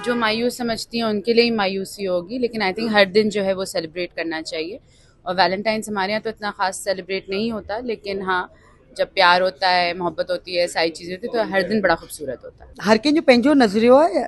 जो मायूस समझती हैं उनके लिए ही मायूसी होगी, लेकिन I think हर दिन जो है वो सेलिब्रेट करना चाहिए। और वैलेंटाइंस हमारे यहाँ तो इतना ख़ास सेलिब्रेट नहीं होता, लेकिन हाँ जब प्यार होता है, मोहब्बत होती है, सारी चीज़ें होती है, तो हर दिन बड़ा खूबसूरत होता है। हर कंहिंजो पंहिंजो नज़रियो आहे।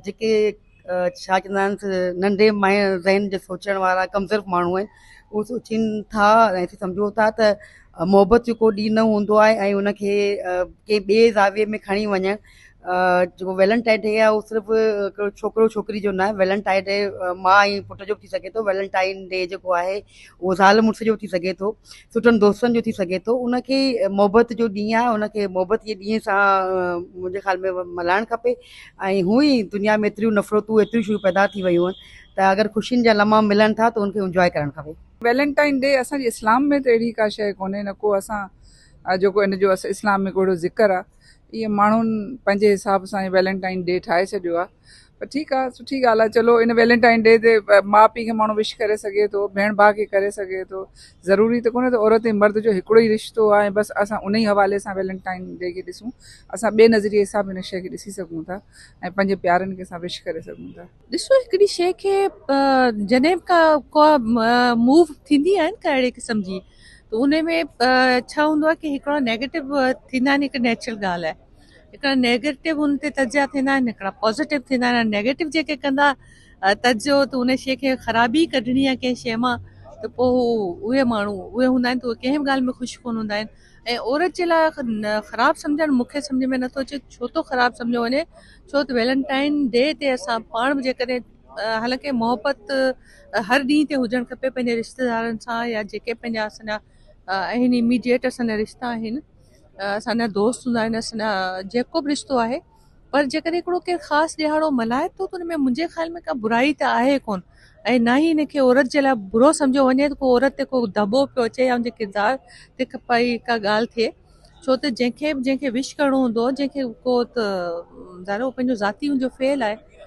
जेके छा चवंदा आहिनि, नंढे ज़हन जे सोचण वारा कमज़ोर माण्हू आहिनि, उहो सोचनि था ऐं सम्झो था त मोहबत जो को ॾींहुं न हूंदो आहे ऐं उनखे कंहिं ॿिए ज़ाविए में खणी वञणु। जेको वैलेंटाइन डे आहे उहो सिर्फ़ु हिकिड़ो छोकिरो छोकिरी जो न आहे। वैलेंटाइन डे माउ ऐं पुट जो बि थी सघे थो। वैलेंटाइन डे जेको आहे उहो ज़ाल मुड़ुस जो बि थी सघे थो, सुठनि दोस्तनि जो थी सघे थो। उनखे मोहबत जो ॾींहुं आहे, उनखे मोहबत जे ॾींहं सां मुंहिंजे ख़्याल में मल्हाइणु खपे। ऐं हूअं ई दुनिया में एतिरियूं नफ़रतूं, एतिरियूं शयूं पैदा थी वयूं आहिनि, त अगरि ख़ुशियुनि जा लम्हा मिलनि था त उनखे इंजॉय करणु खपे। वैलेंटाइन डे असांजे इस्लाम में त अहिड़ी का शइ कोन्हे, न को असां जेको इन जो इस्लाम में को अहिड़ो ज़िक्र आहे। इहे माण्हुनि पंहिंजे हिसाब सां वैलेंटाइन डे ठाहे छॾियो आहे, पर ठीकु आहे, सुठी ॻाल्हि आहे। चलो इन वैलेंटाइन डे ते माउ पीउ खे माण्हू विश करे सघे थो, भेण भाउ खे करे सघे थो। ज़रूरी त कोन्हे त औरत ऐं मर्द जो हिकिड़ो ई रिश्तो आहे ऐं बसि असां उन ई हवाले सां वैलेंटाइन डे खे ॾिसूं। असां ॿिए नज़रिए सां बि हिन शइ खे ॾिसी सघूं था ऐं पंहिंजे प्यारनि खे असां विश करे सघूं था। ॾिसो, हिकिड़ी शइ खे जॾहिं बि का मूव थींदी आहे न का अहिड़े क़िस्म जी, त उन में छा हूंदो आहे की हिकिड़ा नेगेटिव थींदा आहिनि, हिकु नेचुरल ॻाल्हि आहे। हिकिड़ा नेगेटिव उन ते तजिया थींदा आहिनि, हिकिड़ा पॉज़िटिव थींदा आहिनि। नेगेटिव जेके कंदा तजियो त उन शइ खे ख़राबी कढणी आहे कंहिं शइ मां, त पोइ उहे माण्हू उहे हूंदा आहिनि त उहे कंहिं बि ॻाल्हि में ख़ुशि कोन हूंदा आहिनि। ऐं औरत जे लाइ ख़राबु सम्झणु मूंखे सम्झ में नथो अचे, छो थो ख़राबु सम्झो वञे? छो त वैलेंटाइन डे ते असां पाण बि जेकॾहिं, हालांकि मोहबत हर ॾींहुं ते हुजणु खपे पंहिंजे रिश्तेदारनि सां या जेके पंहिंजा असांजा आहिनि, इमीडिएट असांजा रिश्ता आहिनि, असांजा दोस्त हूंदा आहिनि, असांजा जेको बि रिश्तो आहे, पर जेकॾहिं हिकिड़ो केरु ख़ासि ॾिहाड़ो मल्हाए थो त हुन में मुंहिंजे ख़्याल में का बुराई त आहे कोन ऐं न ई हिनखे औरत जे लाइ बुरो सम्झो वञे त को औरत ते को दॿो पियो अचे या हुनजे किरदार ते पई का ॻाल्हि थिए। छो त जंहिंखे बि जंहिंखे विश करिणो हूंदो, जंहिंखे को त ज़ाहिर उहो पंहिंजो ज़ाती हुनजो फ़ेल आहे।